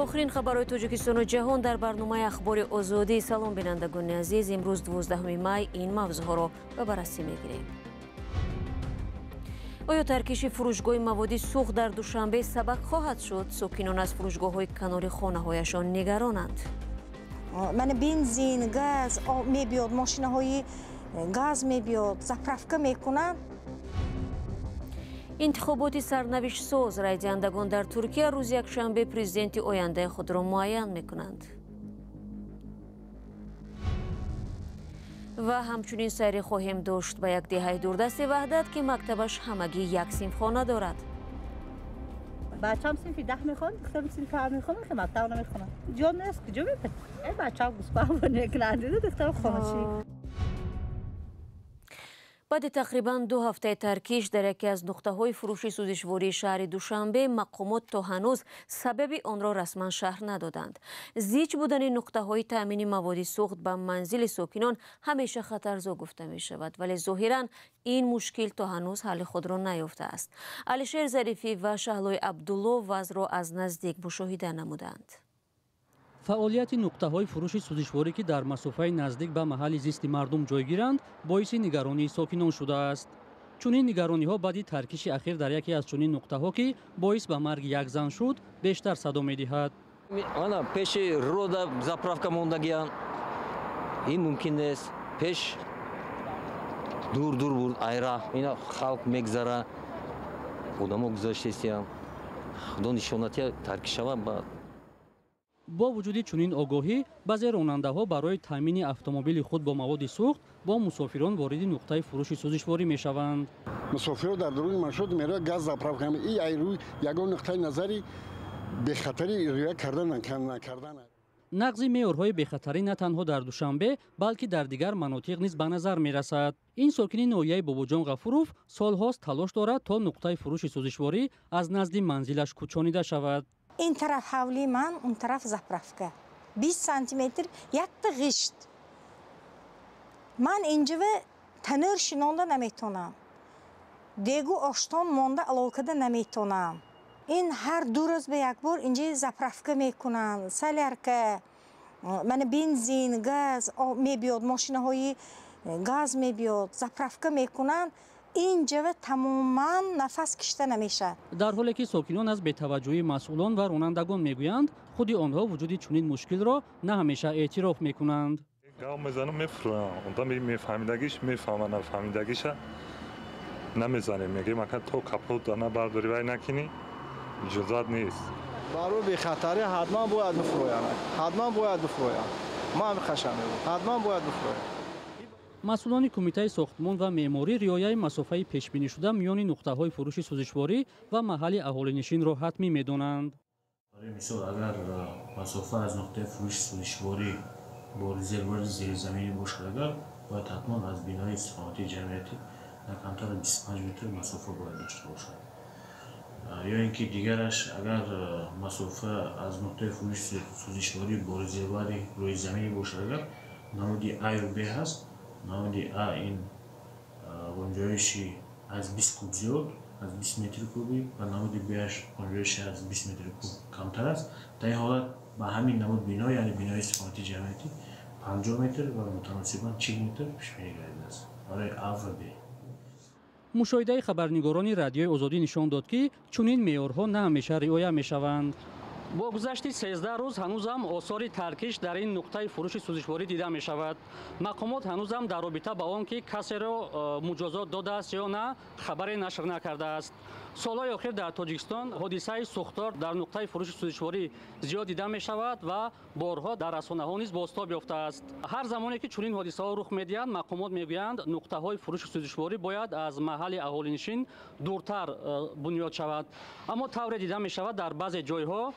Охирин хабарҳои Тоҷикистону ҷаҳон дар барномаи Ахбори Озодӣ. Салом, бинандагони азиз. Имрӯз 12 май ин мавзӯъҳоро ба баррасӣ мегирем. Оё таркиши фурӯшгоҳи маводи сӯхт дар Душанбе сабаб хоҳад шуд? Сокинон аз фурӯшгоҳҳои канори хонаҳояшон нигаронанд. Мана бензин, газ мебиёд, мошинаҳои газ мебиёд, заправка мекунанд. Интихоботи сарнавиштсоз. Райдиҳандагон дар Туркия рӯзи якшанбе президенти ояндаи худро муайян мекунанд. Ва ҳамчунин сайре хоҳем дошт ба як деҳаи дурдасти Ваҳдат, ки мактабаш ҳамагӣ як синфхона дорад. Бачам синфи 10 мехонд, духтарам синфи 7 мехонд, ки мактаб намехонад. Ҷо нест, куҷо мебарад? Бачам гӯсфанд мекунад, духтарам хонашӣ. Баъди тақрибан 2 ҳафтаи таркиш дар яке аз нуқтаҳои фурӯши сӯзишвории шаҳри Душанбе мақомот то ҳанӯз сабаби онро расман шарҳ надоданд. Зич будани нуқтаҳои таъмини маводи сӯхт ба манзили сокинон ҳамеша хатарзо гуфта мешавад, вале зоҳиран ин мушкил то ҳанӯз ҳалли худро наёфтааст. Алишер Зарифӣ ва Шаҳлои Абдулло вазъро аз наздик мушоҳида намуданд. Фаъолияти нуқтаҳои фурӯши сӯзишворӣ, ки дар масофаи наздик ба маҳалли зисти мардум ҷойгиранд, боиси нигаронии сокинон шудааст. Чунин нигарониҳо баъди таркиши ахир дар яке аз чунин нуқтаҳо, ки боис ба марги як зан шуд, бештар садо медиҳад. Ана пеши рода заправка мондагиян, ин мумкин нест. Пеш дур дур буд, айра ина халқ мегзара, одамо гузаштестиян. Худо нишонатия таркишава ба. Бо вуҷуди чунин огоҳӣ, баъзе ронандаҳо барои таъмини автомобили худ бо маводи сӯхт бо мусофирон вориди нуқтаи фурӯши сӯзишворӣ мешаванд. Мусофирон дар дуруни маршрут меравад, газ заправка и айрӯи ягон нуқтаи назари бехатарӣ риоя кардан накардан. Нақзи меъёрҳои бехатарӣ на танҳо дар Душанбе, балки дар дигар манотиқ низ ба назар мерасад. Ин сокини ноҳияи Бобоҷон Ғафуров солҳост талош дорад, то нуқтаи фурӯши сӯзишворӣ аз назди манзилаш кӯчонида шавад. Ин тараф ҳавли ман, он тараф заправка. 20 сантиметр якта ғишт. Ман инҷава танӯр шинонда наметонам. Дегу оштон монда аловкада наметонам. Ин ҳар 2 рӯз ба як бор инҷа заправка мекунанд, солярка, мана бензин, газ мебиёд, мошинаҳои газ мебиёд, заправка мекунанд. Инҷава тамоман нафас кишта намешавад. Дар ҳоле ки сокинон аз бетаваҷҷӯҳии масъулон ва ронандагон мегӯянд, худи онҳо вуҷуди чунин мушкилро на ҳамеша эътироф мекунанд. Гав мезанам, мефурӯям. Одам мефаҳмидагиш мефаҳма, нафаҳмидагиша намезанем. Мегӯем, ака то капот набардорӣ вай накунӣ, иҷозат нест. Барои бехатарӣ ҳатман бояд бифурӯянд. Ҳатман бояд бифурӯянд. Ман хашам мебурам. Ҳатман бояд бифурӯянд. Масъулони кумитаи сохтмон ва меъморӣ риояи масофаи пешбинишуда миёни нуқтаҳои фурӯши сӯзишворӣ ва маҳалли аҳолинишинро ҳатмӣ медонанд. Барои мисол, агар масофа аз нуқтаи фурӯши сӯзишворӣ бо резервуари зеризаминӣ бошад, агар бояд ҳатман аз бинои истиқоматии ҷамъиятӣ на камтар аз 25 метр масофа бояд дошта бошад. Ё ин ки дигараш, агар масофа аз нуқтаи фурӯши сӯзишворӣ бо резервуари рӯизаминӣ бошад, агар намуди А ё Б ҳаст, намуди А ин гунҷоиши аз 20 куб зиёд, аз 20 метри кубӣ, ва намуди Б-аш гунҷоиши аз 20 метри куб камтар аст. Дар ин ҳолат ба ҳамин намуд бино, яъне бинои истиқоматии ҷамъиятӣ, 50 метр ва мутаносибан 40 метр пешбинӣ гардидааст барои А ва Б. Мушоҳидаи хабарнигорони Радиои Озодӣ нишон дод, ки чунин меъёрҳо на ҳамеша риоя мешаванд. Бо гузашти 13 рӯз ҳанӯзам осори таркиш дар ин нуқтаи фурӯши сӯзишворӣ дида мешавад. Мақомот ҳанӯзам дар робита ба он, ки касеро муҷозот додааст ё на, хабаре нашр накардааст. Солҳои охир дар Тоҷикистон ҳодисаи сӯхтор дар нуқтаи фурӯши сӯзишворӣ зиёд дида мешавад ва борҳо дар расонаҳо низ бозтоб ёфтааст. Ҳар замоне ки чунин ҳодисаҳо рух медиҳанд, мақомот мегӯянд, нуқтаҳои фурӯши сӯзишворӣ бояд аз маҳалли аҳолинишин дуртар бунёд шавад. Аммо тавре дида мешавад, дар баъзе ҷойҳо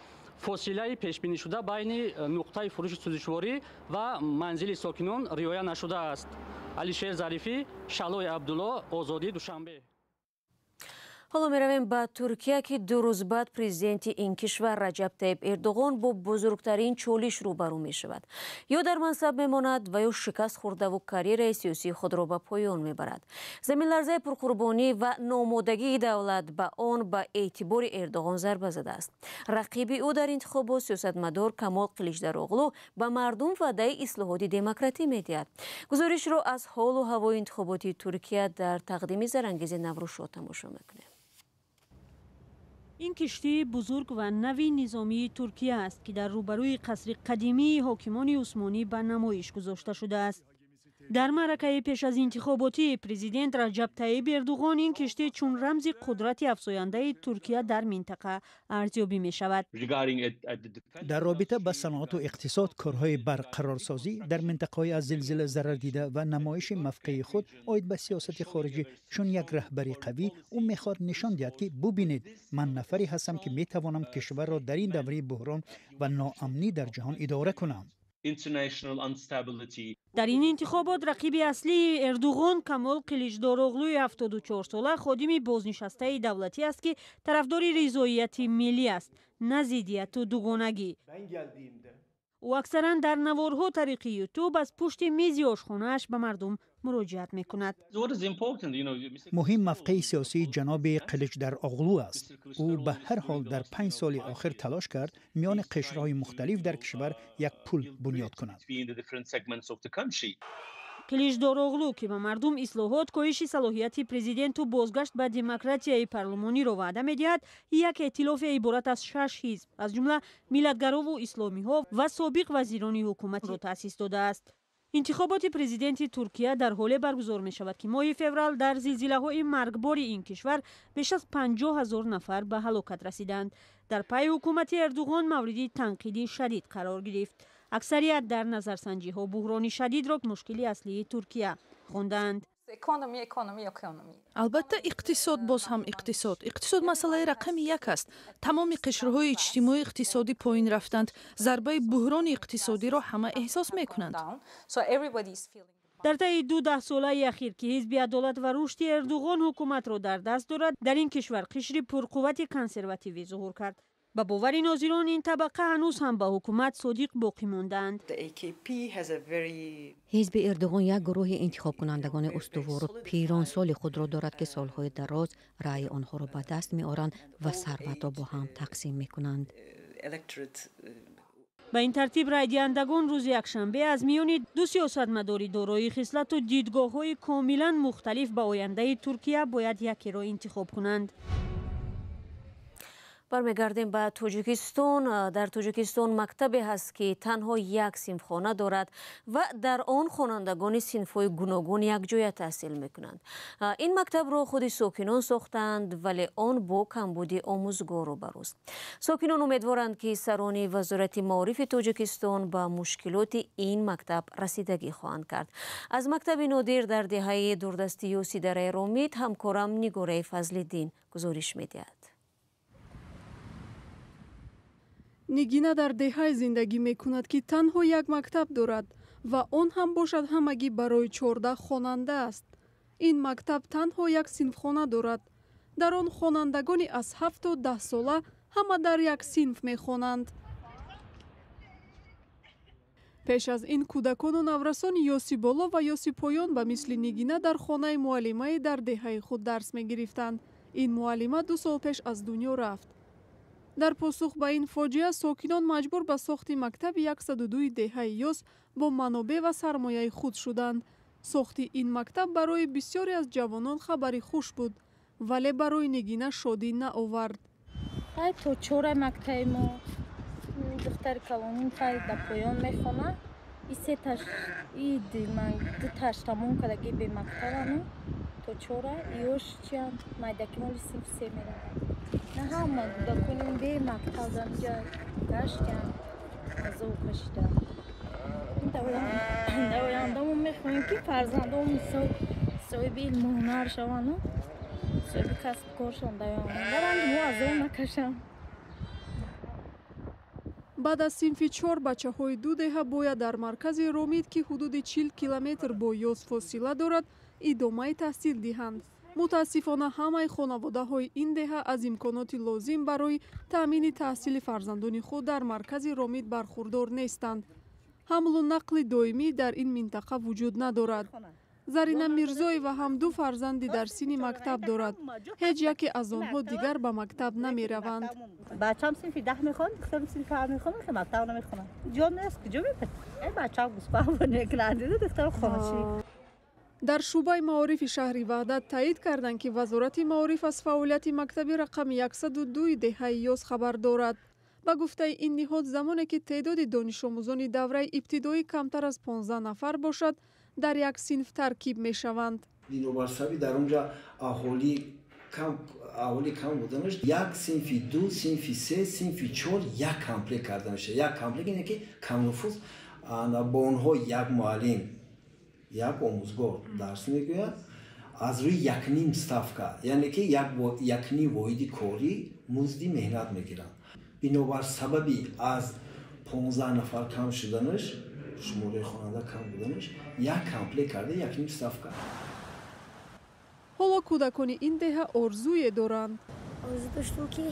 фосилаи пешбинишуда байни нуқтаи фурӯши сӯзишворӣ ва манзили сокинон риоя нашудааст. Алишер Зарифӣ, Шаҳлои Абдулло, Озодӣ, Душанбе. Ҳоло меравем ба Туркия, ки 2 рӯз баъд президенти ин кишвар Раҷаб Тайиб Эрдоғон бо бузургтарин чолиш рӯбарӯ мешавад. Ё дар мансаб мемонад ва ё шикаст хӯрдаву карьераи сиёсии худро ба поён мебарад. Заминларзаи пурқурбонӣ ва номодагии давлат ба он ба эътибори Эрдоғон зарба задааст. Рақиби ӯ дар интихобот сиёсатмадор Камол Қиличдароғлу ба мардум ваъдаи ислоҳоти демократӣ медиҳад. Гузоришро аз ҳолу ҳавои интихоботи Туркия дар тақдими Зарангези Наврӯзшо тамошо мекунем. Ин киштии бузург ва нави низомии Туркия аст, ки дар рӯбарӯи қасри қадимии ҳокимони усмонӣ ба намоиш гузошта шудааст. Дар маъракаи пеш аз интихоботии президент Раҷаб Тайиб Эрдоғон ин киштӣ чун рамзи қудрати афзояндаи Туркия дар минтақа арзёбӣ мешавад. Дар робита ба саноату иқтисод, корҳои барқарорсозӣ дар минтақаҳои аз зилзила зарардида ва намоиши мавқеи худ оид ба сиёсати хориҷӣ чун як раҳбари қавӣ, ӯ мехоҳад нишон диҳад, ки бубинед, ман нафаре ҳастам, ки метавонам кишварро дар ин давраи буҳрон ва ноамнӣ дар ҷаҳон идора кунам. Дар ин интихобот рақиби аслии Эрдоғон Камол Қиличдороғлуи 74-сола ходими бознишастаи давлатӣ аст, ки тарафдори ризоияти миллӣ аст, на зиддияту дугонагӣ. Ӯ аксаран дар наворҳо тариқи Ютуб аз пушти мизи ошхонааш ба мардум муроҷиат мекунад. Муҳим мавқеи сиёсии ҷаноби Қиличдароғлу аст. Ӯ ба ҳар ҳол дар 5 соли охир талош кард миёни қишрҳои мухталиф дар кишвар як пул бунёд кунад. Қиличдороғлу, ки ба мардум ислоҳот, коҳиши салоҳияти президенту бозгашт ба демократияи парлумониро ваъда медиҳад, як эътилофе иборат аз 6 ҳизб, аз ҷумла миллатгарову исломиҳо ва собиқ вазирони ҳукуматро таъсис додааст. Интихоботи президенти Туркия дар ҳоле баргузор мешавад, ки моҳи феврал дар зилзилаҳои маргбори ин кишвар беш аз 50 000 нафар ба ҳалокат расиданд. Дар пайи ҳукумати Эрдоғон мавриди танқиди шадид қарор гирифт. Аксарият дар назарсанҷиҳо буҳрони шадидро мушкили аслии Туркия хондаанд. Албатта, иқтисод, боз ҳам иқтисод. Иқтисод масъалаи рақами як аст. Тамоми қишрҳои иҷтимоӣ иқтисодӣ поин рафтанд. Зарбаи буҳрони иқтисодиро ҳама эҳсос мекунанд. Дар таи 2 даҳсолаи ахир, ки ҳизби адолат ва рушди Эрдоғон ҳукуматро дар даст дорад, дар ин кишвар қишри пурқуввати консервативӣ зуҳур кард. Ба бовари нозирон, ин табақа ҳанӯз ҳам ба ҳукумат содиқ боқӣ мондаанд. Ҳизби Эрдоғон як гурӯҳи интихобкунандагони устувору пиронсоли худро дорад, ки солҳои дароз раъйи онҳоро ба даст меоранд ва сарватро бо ҳам тақсим мекунанд. Ба ин тартиб райдиҳандагон рӯзи якшанбе аз миёни 2 сиёсатмадори дорои хислату дидгоҳҳои комилан мухталиф ба ояндаи Туркия бояд якеро интихоб кунанд. Бармегардем ба Тоҷикистон. Дар Тоҷикистон мактабе ҳаст, ки танҳо як синфхона дорад ва дар он хонандагони синфҳои гуногун якҷоя таҳсил мекунанд. Ин мактабро худи сокинон сохтаанд, вале он бо камбуди омӯзгор рӯбарӯст. Сокинон умедворанд, ки сарони Вазорати маорифи Тоҷикистон ба мушкилоти ин мактаб расидагӣ хоҳанд кард. Аз мактаби нодир дар деҳаи дурдасти Ёсидараи Ромит ҳамкорам Нигораи Фазлиддин гузориш медиҳад. Нигина дар деҳае зиндагӣ мекунад, ки танҳо як мактаб дорад ва он ҳам бошад ҳамагӣ барои 14 хонанда аст. Ин мактаб танҳо як синфхона дорад. Дар он хонандагони аз 7 то 10 сола ҳама дар як синф мехонанд. Пеш аз ин кӯдакону наврасони Ёсиболо ва Ёсипоён ба мисли Нигина дар хонаи муаллимае дар деҳаи худ дарс мегирифтанд. Ин муаллима 2 сол пеш аз дунё рафт. Дар посух ба ин фоҷиа сокинон маҷбур ба сохти мактаби 102 деҳаи Ёс бо манобеъ ва сармояи худ шуданд. Сохти ин мактаб барои бисёре аз ҷавонон хабари хуш буд, вале барои Нигина шодӣ наовард. То чора мактаби мо духтари калоним хай дар поён мехонад. И сеташ и дуташ тамом кардаги бемактабану то чора иёш чиам майдаки моли синф се меравад. На ҳама кӯдаконим бемактаб дар гаштиам азоб кашида. Дар ояндамо мехоҳем, ки фарзандон мисол соҳиби илму ҳунар шаванду соҳиби касбу кор шаванд. Дар оянда ранги мо азоб накашанд. Баъд аз синфи 4 бачаҳои ду деҳа бояд дар маркази Ромид, ки ҳудуди 40 километр бо Ёс фосила дорад, идомаи таҳсил диҳанд. Мутаассифона, ҳамаи хонаводаҳои ин деҳа аз имконоти лозим барои таъмини таҳсили фарзандони худ дар маркази Ромит бархурдор нестанд. Ҳамлу нақли доимӣ дар ин минтақа вуҷуд надорад. Зарина Мирзоева ҳам ду фарзанди дар синни мактаб дорад. Ҳеҷ яке аз онҳо дигар ба мактаб намераванд. Бачам синфи 10 мехонд, духтарам синфи 7 мехонд, ки мактаб намехонад. Ҷо нест, куҷо мебарад? Бачам гӯсфанд мекунад, духтарам хонашӣ. Дар шӯъбаи маорифи шаҳри Ваҳдат таъид карданд, ки Вазорати маориф аз фаъолияти мактаби рақами 102 деҳаи Ёс хабар дорад. Ба гуфтаи ин ниҳод, замоне ки теъдоди донишомӯзони давраи ибтидоӣ камтар аз 15 нафар бошад, дар як синф таркиб мешаванд. Бинобар сабаби дар онҷа аҳолӣ кам буданаш, як синфи 2, синфи 3, синфи 4 як комплект карда мешавад. Як комплект ине ки камнуфуз, бо онҳо як муаллим, як омӯзгор дарс мегӯяд аз рӯи якним ставка, яъне ки якним воҳиди корӣ музди меҳнат мегиранд. Бинобар сабаби аз 15 нафар кам шуданаш, шумораи хонанда кам буданаш, як комплект карда якним ставка. Ҳоло кӯдакони ин деҳа орзуе доранд. Орзу доштем, ки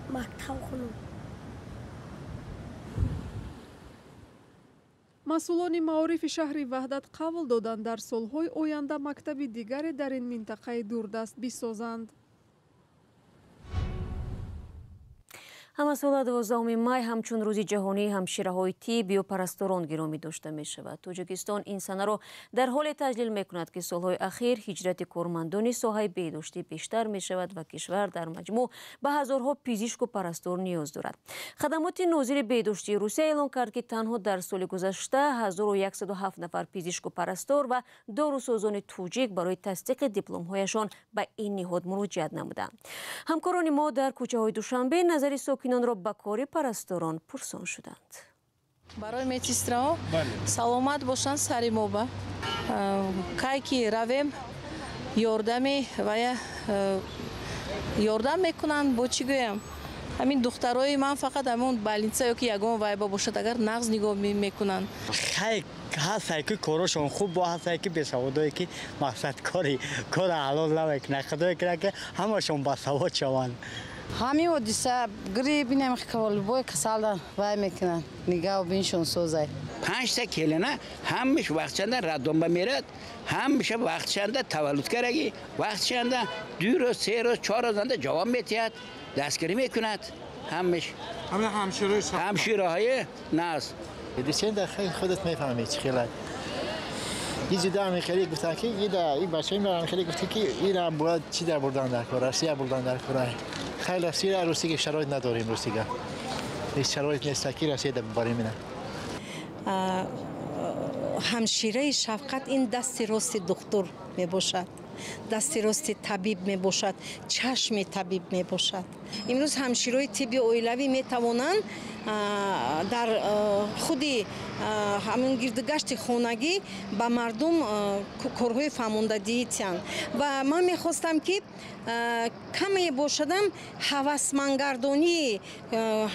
мактаб хонам. Масъулони маорифи шаҳри Ваҳдат қавл доданд, дар солҳои оянда мактаби дигаре дар ин минтақаи дурдаст бисозанд. Ҳамасола 12 май ҳамчун рӯзи ҷаҳонии ҳамшираҳои тиб ё парасторон гиромӣ дошта мешавад. Тоҷикистон ин санаро дар ҳоле таҷлил мекунад, ки солҳои ахир ҳиҷрати кормандони соҳаи беҳдоштӣ бештар мешавад ва кишвар дар маҷмӯъ ба ҳазорҳо пизишку парастор ниёз дорад. Хадамоти нозири беҳдоштии Русия эълон кард, ки танҳо дар соли гузашта 1107 нафар пизишку парастор ва дорусозони тоҷик барои тасдиқи дипломҳояшон ба ин ниҳод муроҷиат намуданд. Ҳамкорони мо дар кӯчаҳои Душанбе назари сокинонро ба кори парасторон пурсон шуданд. Барои медсестраҳо саломат бошанд, сари мо ба кай ки равем ёрдами вая ёрдам мекунанд. Бо чӣ гӯям, ҳамин духтарои ман фақат ҳамон больница ё ки ягон вайба бошад, агар нағз нигоҳ мекунанд. Ҳастае ки корошон хуб, бо ҳастае ки бесаводое ки мақсад кори кора ҳалол намекунад. Худое кунад, ки ҳамашон басавод шаванд. Ҳамин ҳодиса грипп инам каволбой касалда вай мекунанд, нигаҳ биншон созай. 5 та келина ҳамаш вақтчанда раддомба мерад, ҳамаша вақтчанда таваллуд карагӣ, вақтчанда 2 рӯз, 3 рӯз, 4 рӯзанда ҷавоб метиҳад, дастгирӣ мекунад ҳамаш. Ҳамшираҳои наз. Дисенда хеле худат мефаҳмӣ чӣ хеле. Ин ҷуда ҳамин хеле гуфтанд, ки ин бачаи ман хеле гуфт, ки ина бояд чӣ дар бурдан дар кор, Россия бурдан дар кор. Хеле Россия русига шароит надорем, русига. Ҳеҷ шароит нест, ки Россия да бибарем ина. Ҳамшираи шафқат ин дасти рости духтур мебошад, дасти рости табиб мебошад, чашми табиб мебошад. Имрӯз ҳамширои тибби оилавӣ метавонанд дар худи ҳамин гирдигашти хонагӣ ба мардум корҳои фаҳмондадиҳӣ тиҳанд. Ва ман мехостам, ки каме бошадам ҳавасмандгардонии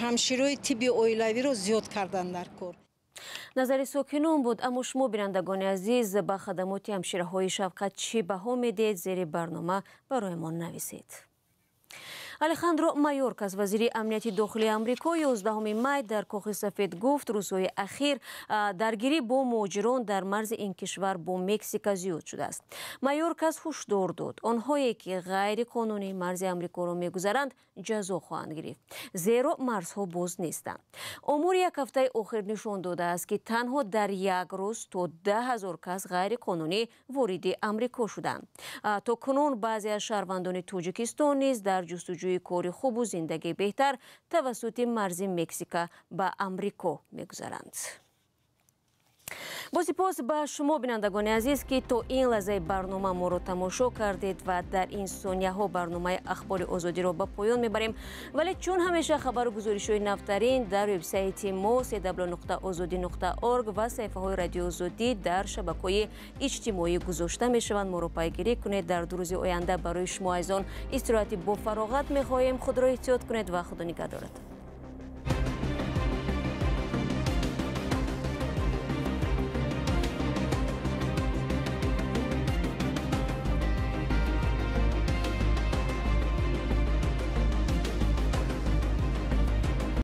ҳамширои тибби оилавиро зиёд кардан дар кор. Назари сокинон буд, аммо шумо, бинандагони азиз, ба хадамоти ҳамшираҳои шафқат чӣ баҳо медиҳед? Зери барнома барои мо нависед. Алехандро Майоркас, вазири амнияти дохилии Амрико, 11 май дар Кохи Сафед гуфт, рӯзҳои ахир даргирӣ бо муҳоҷирон дар марзи ин кишвар бо Мексика зиёд шудааст. Майоркас ҳушдор дод, онҳое ки ғайриқонунӣ марзи Амрикоро мегузаранд, ҷазо хоҳанд гирифт, зеро марзҳо боз нестанд. Омори як ҳафтаи охир нишон додааст, ки танҳо дар як рӯз то 10 000 кас ғайриқонунӣ вориди Амрико шуданд. То кунун баъзе аз шаҳрвандони Тоҷикистон низ дар ҷустуҷӯи кори хубу зиндагии беҳтар тавассути марзи Мексика ба Амрико мегузаранд. Бо сипос ба шумо, бинандагони азиз, ки то ин лаҳзаи барнома моро тамошо кардед ва дар ин сонияҳо барномаи Ахбори Озодиро ба поён мебарем. Вале чун ҳамеша хабару гузоришҳои навтарин дар вебсайти мо cw.ozodi.org ва саҳифаҳои Радиои Озодӣ дар шабакаҳои иҷтимоӣ гузошта мешаванд, моро пайгирӣ кунед. Дар 2 рӯзи оянда барои шумо азизон истироҳати бофароғат мехоҳем. Худро эҳтиёт кунед ва Худо нигаҳдорад.